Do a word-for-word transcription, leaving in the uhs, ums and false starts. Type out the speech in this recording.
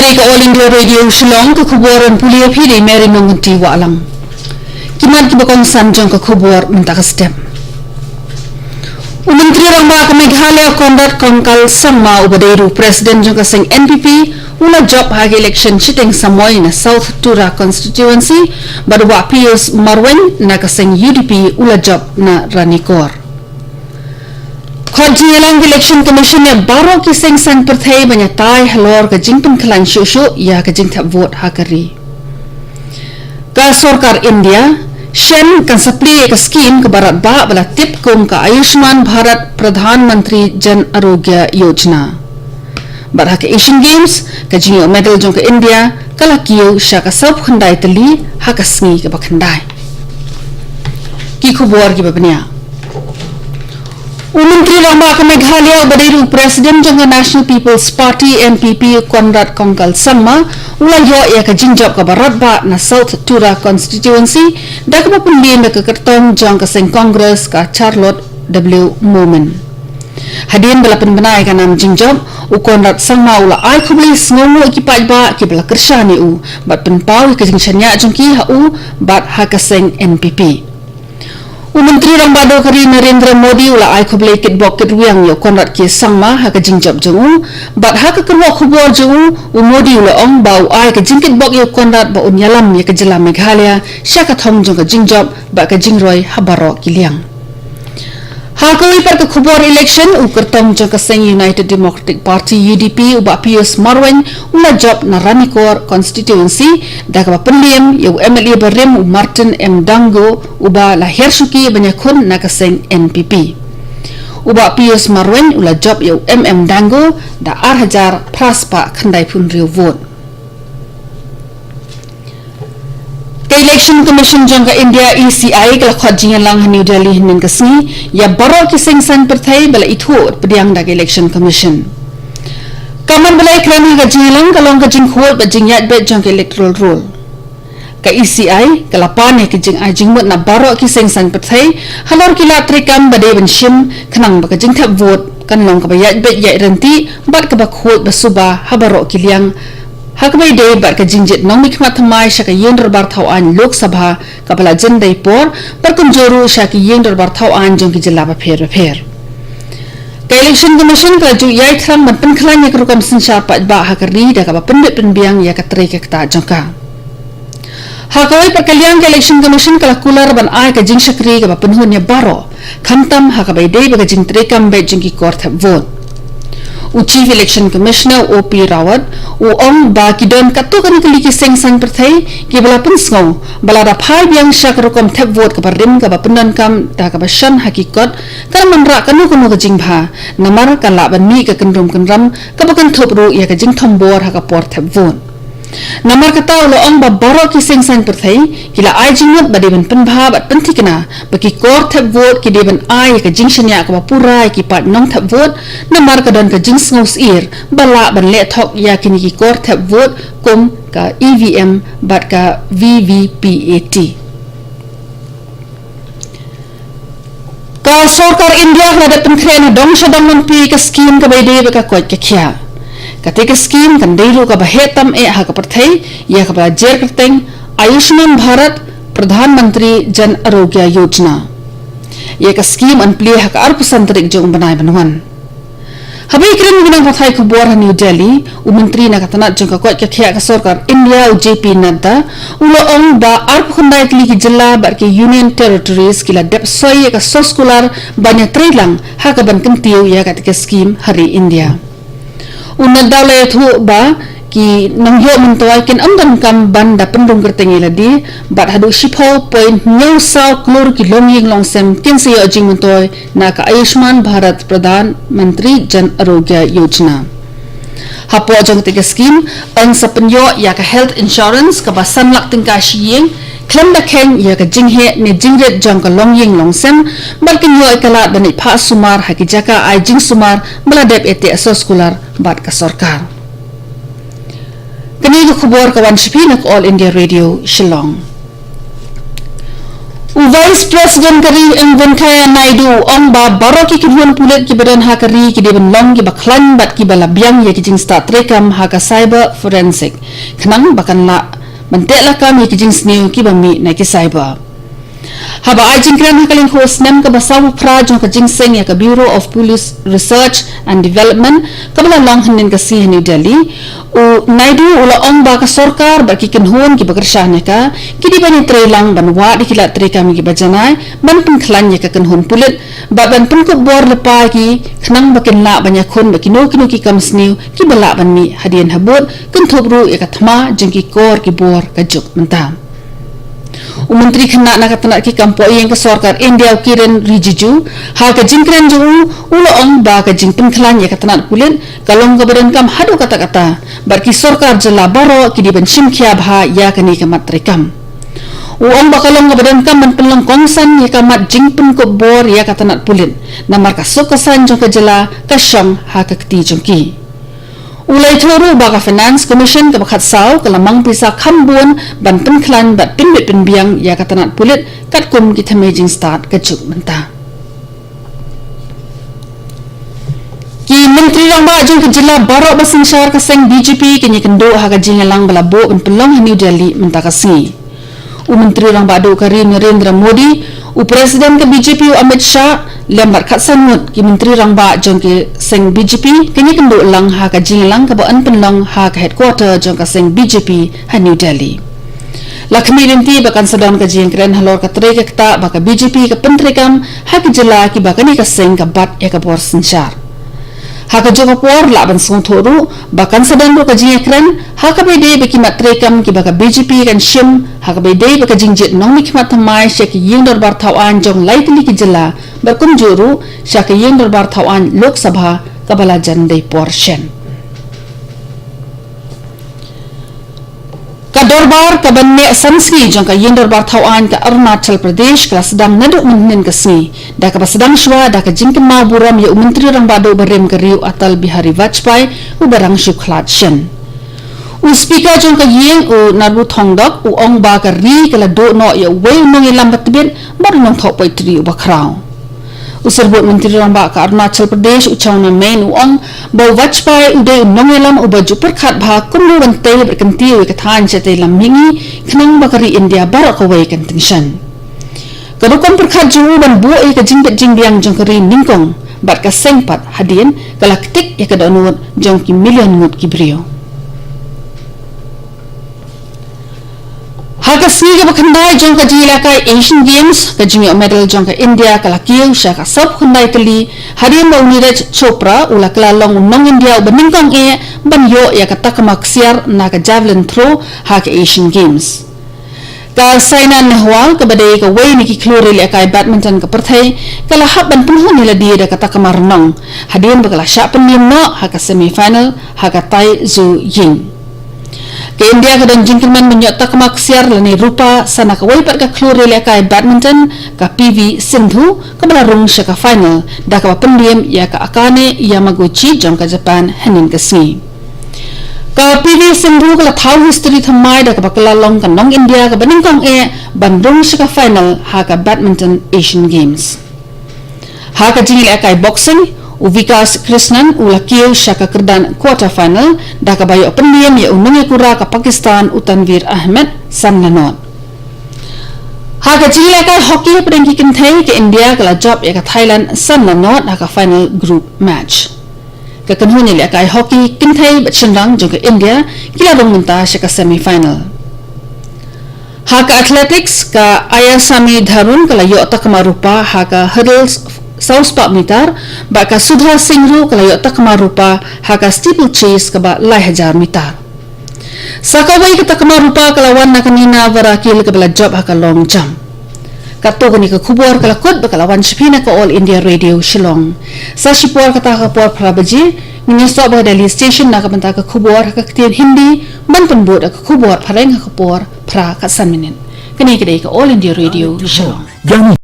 Ka All India Radio Shillong, ka khubor ban pule ïa phi da i Mary Nongkynti Wahlang. Ki mat kiba kongsan jong ka khubor mynta ka step. U Myntri Rangbah ka Meghalaya Conrad Kongkal Sangma uba dei ruh u President jong ka seng N P P u la jop ha ka election shiteng samoi na South Tura Constituency bad u Bah Pius Marwein na ka seng U D P u la jop na Ranikor. Khot jingïalang ka Election Commission ïa baroh ki seng saiñ pyrthei ban ïatai halor ka jingpynkhlaiñ shuh shuh ïa ka jingthep vote ha ka ri. Ka sorkar India shen kan sa plie ïa ka skim kaba radbah ba la tip kum ka Ayushman Bharat Pradhan Mantri Jan Arogya Yojana. Bad ha ka Asian Games, ka jingïoh medal jong ka India ka la kiew sha ka sawphew khyndai tylli ha ka sngi kaba khyndai. Ki khubor kiba bniah. U Myntri Rangbah ka Meghalaya uba dei ruh u President jong ka National People's Party, N P P, Conrad Kongkal Sangma u la ïoh ïa ka jingjop kaba radbah na South Tura Constituency da kaba pynliem da ka kyrtong jong ka seng Congress, ka Charlotte W Momin. Hadien ba la pynbna ïa ka nam jingjop, u Conrad Sangma u la ai khublei sngewnguh ïa ki paidbah kiba la kyrshan ïa u bad pynpaw ïa ka jingshaniah jong ki ha u bad ha ka seng N P P. U Myntri Rangbah Duh ka ri Narendra Modi u la ai khublei kitbok kitrwiang ïa u Conrad K Sangma ha ka jingjop jong u bad ha ka kyrwoh khubor jong u, u Modi u la ong ba u ai ka jingkitbok ïa u Conrad ba un ïalam ïa ka jylla Meghalaya sha ka thong jong ka jingjop bad ka jingroi ha baroh ki liang. Ha kawei pat ka khubor election, u kyrtong jong ka seng United Democratic Party, U D P, u Bah Pius Marwein u la jop na Ranikor Constituency da kaba pynliem ïa u M L A barim u Martin M Dango uba la hiar shuki ban ïakhun na ka seng N P P. U Bah Pius Marwein u la jop ïa u M M Dango da ar hajar phra spah khyndai phew hynriew vote. Ka Election Commission jong ka India, E C I, ka la khot jingïalang ha New Delhi hynnin ka sngi ïa baroh ki seng saiñ pyrthei ba la ithuh pdiang da ka Election Commission. Ka mat ba la ïakren ha ka jingïalang ka long ka jingkhuid bad jingïaid beit jong ka Electoral Roll. Ka E C I ka la pan ïa ka jingai jingmut na baroh ki seng saiñ pyrthei halor ki lad treikam ba dei ban shim khnang ba ka jingthep vote kan long kaba ïaid beit ïaid ryntih bad kaba khuid ba suba ha baroh ki liang, ha kaba ïadei bad ka jingjied nongmihkhmat thymmai sha ka ïing dorbar thaw aiñ Lok Sabha kaba la jan dei por bad kumjuh ruh sha ki ïing dorbar thaw aiñ jong ki jylla bapher bapher. Ka Election Commission ka la ju ïai thrang ban pynkhlaiñ ïa ka rukom synshar paidbah ha ka ri da kaba pynbit pynbiang ïa ka trei ka ktah jong ka. Ha kawei pat ka liang, ka Election Commission ka la kular ban ai ka jingshakri kaba pynhun ïa baroh, khamtam ha kaba ïadei bad ka jingtreikam beit jong ki kor thep vote. U Chief Election Commissioner O P Rawat u ong ba ki don katto katne tylli ki seng saiñ pyrthei kiba la pynsngew ba lada phai biang sha ka rukom thep vote kaba rim kaba pyndonkam da kaba shon ha ki kot, kan ym wanrah kano kano ka jingbha, namar kan lah ban mih ka kynrum kynram kaba kynthup ruh ïa ka jingthombor ha ka por thep vote. Namar kata u la ong ba baroh ki seng saiñ pyrthei ki la ai jingmut ba dei ban pynbha bad pynthikna ba ki kor thep vote ki dei ban ai ïa ka jingshaniah kaba pura ïa ki paid nongthep vote, namar ka don ka jingsngew syier ba lah ban leh thok ïa kine ki kor thep vote kum ka E V M bad ka V V P A T. Ka sorkar India ka la dep pynkhreh na dong sha dong ban plie ka skim kaba ïadei bad ka koit ka khiah. Kata ka skim kan dei ruh kaba heh tam eh ha ka pyrthei ïa kaba la jer kyrteng Ayushman Bharat Pradhan Mantri Jan Arogya Yojana. Ïa ka skim yn plie ha ka arphew san tarik jong u bnai ban wan. Haba ïakren bad ki nongpathai khubor ha New Delhi, u Myntri na ka tnat jong ka koit ka khiah ka sorkar India, u J P Nadda, u la ong ba arphew khyndai tylli ki jylla bad ki Union Territories ki la dep soi ïa ka soskular ban ïatreilang ha kaban kyntiew ïa kata ka skim ha ri India. U Nadda u la ïathuh ba ki nongïoh myntoi kin ym donkam ban da pynrung kyrteng ïa lade bad haduh shiphew point hynñiew saw klur ki longïing longsem kin sa ïoh jingmyntoi na ka Ayushman Bharat Pradhan Mantri Jan Arogya Yojana. Hapoh jong kata ka skim yn sa pynïoh ïa ka health insurance kaba san lak tyngka shi ïing, khlem da kheiñ ïa ka jingheh ne jingrit jong ka longïing longsem bad kin ïoh ïa ka lad ban leit phah sumar ha ki jaka ai jingsumar ba la dep ïateh soskular bad ka sorkar. Kane ka khubor ka wan sha phi na ka All India Radio Shillong. U Vice President ka ri M Venkaiah Naidu u ong ba baroh ki kynhun pulit kiba don ha ka ri ki dei ban long kiba khlaiñ bad kiba la biang ïa ki jingstad treikam ha ka cyber forensic, khnang ba kan lah ban teh lakam ïa ki jingsniew kiba mih na ki cyber. Haba ai jingkren ha ka lyngkhuh snem kaba saw phra jong ka jingseng ïa ka Bureau of Police Research and Development kaba la long hynnin ka sngi ha New Delhi, u Naidu u la ong ba ka sorkar bad ki kynhun kiba kyrshan ïa ka ki dei ban ïatrei lang ban wad ïa ki lad treikam kiba janai ban pynkhlaiñ ïa ka kynhun pulit bad ban pynkup bor lypa ïa ki, khnang ba kin lah ban ïakhun bad kino kino ki kam sniew kiba lah ban mih hadien habud, kynthup ruh ïa ka thma jong ki kor ki bor ka juk mynta. U Myntri Khynnah na ka tnat ki kam poh ïing ka sorkar India u Kiren Rijiju, ha ka jingkren jong u, u la ong ba ka jingpynkhlaiñ ïa ka tnat pulit ka long kaba donkam haduh katta katta, bad ki sorkar jylla baroh ki dei ban shim khia bha ïa kane ka mat treikam. U ong ba ka long kaba donkam ban pynlong kongsan ïa ka mat jingpynkup bor ïa ka tnat pulit, namar ka suk ka saiñ jong ka jylla ka shong ha ka kti jong ki. U la ïathuh ruh ba ka Finance Commission kaba khatsaw ka la mang pisa kham bun ban pynkhlaiñ bad pynbit pynbiang ïa ka tnat pulit katkum ki thymmei jingstad ka juk mynta. Ki Myntri Rangbah jong ka jylla baroh ba synshar ka seng B J P kin ïakynduh ha ka jingïalang ba la buh ban pynlong ha New Delhi mynta ka sngi. U Myntri Rangbah Duh ka ri Narendra Modi, u President ka B J P u Amit Shah, lem bad khatsan ngut ki Myntri Rangbah jong ka seng B J P kin ïakynduh lang ha ka jingïalang kaba yn pynlong ha ka headquarter jong ka seng B J P ha New Delhi. La khmih lynti ba kan sa don ka jingkren halor ka trei ka ktah ba ka B J P ka pyntreikam ha ki jylla kiba kane ka seng ka bat ïa ka bor synshar. Ha kajuh ka por lah ban sngewthuh ruh ba kan sa don ruh ka jingïakren ha kaba ïadei bad ki mat treikam kiba ka B J P kan shim, ha kaba ïadei bad ka jingjied nongmihkhmat thymmai sha ki ïing dorbar thaw aiñ jong lai tylli ki jylla, bad kumjuh ruh sha ka ïing dorbar thaw aiñ Lok Sabha kaba la jan dei por shen. Ka dorbar kaba neh san sngi jong ka ïing dorbar thaw aiñ ka Arunachal Pradesh ka la sdang naduh mynhynnin ka sngi, da kaba sdang shuwa da ka jingkynmaw burom ïa u Myntri Rangbah Duh barim ka ri u Atal Bihari Vajpayee, uba dang shu khlad shen. U Speaker jong ka ïing u Narbu Thongdok u ong ba ka ri ka la duh noh ïa uwei u nongïalam ba tbit bad u nongthoh poetry uba khraw. U Syrbud Myntri Rangbah ka Arunachal Pradesh u Chowna Mein u ong ba u Vajpayee u dei u nongïalam uba ju pyrkhat bha kumno ban tei bad kyntiew ïa ka thaiñ shatei lam mihngi, khnang ba ka ri India baroh kawei kan tyngshaiñ. Ka rukom pyrkhat jong u ban buh ïa ka jingbit jingbiang jong ka ri nyngkong bad ka seng pat hadien ka la ktik ïa ka dohnud jong ki million ngut ki briew. Ha ka sngi kaba khyndai jong ka jingïalehkai Asian Games, ka jingïoh medal jong ka India ka la kiew sha ka sawphew khyndai tylli, hadien ba u Neeraj Chopra u la kylla long u nong India uba nyngkong eh ban ïoh ïa ka takma ksiar na ka javelin throw ha ka Asian Games. Ka Saina Nehwal kaba dei kawei na ki khlur ri lehkai badminton ka pyrthei ka la hap ban pynhun ïa lade da ka takma rnong, hadien ba ka la shah pynliem noh ha ka semi final ha ka Taizhou Ying. Ka India ka don jingkyrmen ban ïoh takma ksiar lane rupa sa na kawei pat ka khlur ri lehkai badminton, ka P V Sindhu, kaba la rung sha ka final da kaba pynliem ïa ka Akane Yamaguchi jong ka Japan hynnin ka sngi. Ka P V Sindhu ka la thaw history thymmai da kaba kylla long ka nong India kaba nyngkong eh ban rung sha ka final ha ka Badminton Asian Games. Ha ka jingïalehkai boxing, u Vikas Krishnan u la kiew sha ka kyrdan quarter final da kaba ïoh pynliem ïa u nongïakura ka Pakistan u Tanveer Ahmed san la nod. Ha ka jingïalehkai hockey hapdeng ki kynthei, ka India ka la jop ïa ka Thailand san la nod ha ka final group match. Ka kynhun ïalehkai hockey kynthei bad shynrang jong ka India ki la rung mynta sha ka semi final. Ha ka athletics, ka Ayasami Dharun ka la ïoh takma rupa ha ka hurdles saw spah meter, bad ka Sudha Singh ruh ka la ïoh takma rupa ha ka steeplechase kaba lai hajar meter. Sa kawei ka takma rupa ka la wan na ka Nina Varakil kaba la jop ha ka long jump. Katto katne ka khubor ka la kut bad ka la wan sha phi na ka All India Radio Shillong. Sa shipor kata ha ka por phra baje ngin ïasoh bad ka Delhi Station na ka bynta ka khubor ha ka ktien Hindi ban pynbud da ka khubor phareng ha ka por phra khatsan minit. Kane ka dei ka All India Radio Shillong.